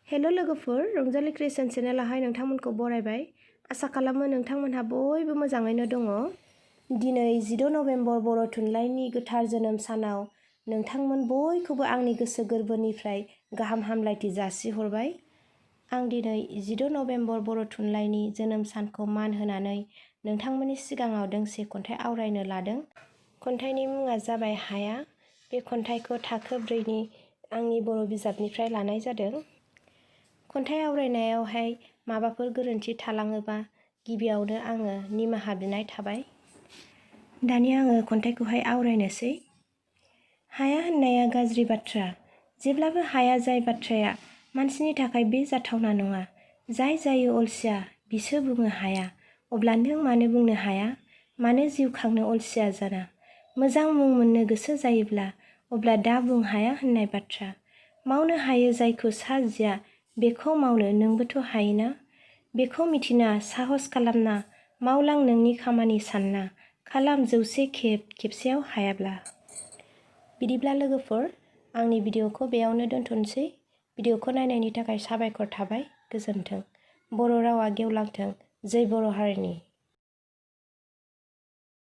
Hello लोगोफोर, रंजालि creation चेनेलावहाय नोंथांमोनखौ बरायबाय। आसा खालामो नोंथांमोनहा बयबो मोजाङैनो दङ। दिनै 14 नभेम्बर बर' थुनलाइनि गोथार जोनोम सानाव नोंथांमोन बयखौबो आंनि गोसो गोरबोनिफ्राय गाहाम हामलायथि जासिहरबाय। आं दिनै 14 नभेम्बर बर' थुनलाइनि जोनोम सानखौ मान होनानै नोंथांमोननि सिगाङाव दोंसे खन्थाइ आवरायनो लादों। खन्थाइनि मुङा जाबाय हाया। बे खन्थाइखौ थाखो 4नि आंनि बर' बिजाबनिफ्राय लानाय जादों। खन्थाइ आवरायनायावहाय माबाफोर गोरोन्थि थालाङोबा गिबियावनो आङो निमाहा बिनाय थाबाय। दानिया आङो खन्थाइखौहाय आवरायनोसै। हाया होननाया गाज्रि बाथ्रा। जेब्लाबो हाया जाय बाथ्राया मानसिनि थाखाय बे जाथावना नङा। जाय जायो अलसिया बिसो बुङो हाया। अब्ला नों मानो बुंनो हाया? मानो जिउ खांनो अलसिया जाना? मोजां मुं मोननो गोसो जायोब्ला अब्ला दा बुं हाया होननाय बाथ्रा। मावनो हायो जायखौ साजिया बेखौ मावनो नोंबोथ' हायोना? बेखौ मिथिना साहस खालामना मावलां नोंनि खामानि सानना खालाम 100 खेब खेबसेयाव हायाब्ला। बिदिब्ला लोगोफोर, आंनि भिडिअखौ बेयावनो दोनथ'नोसै। भिडिअखौ नायनायनि थाखाय साबायखर थाबाय। गोजोन्थों। बर' रावा गेवलांथों। जै बर' हारिनि।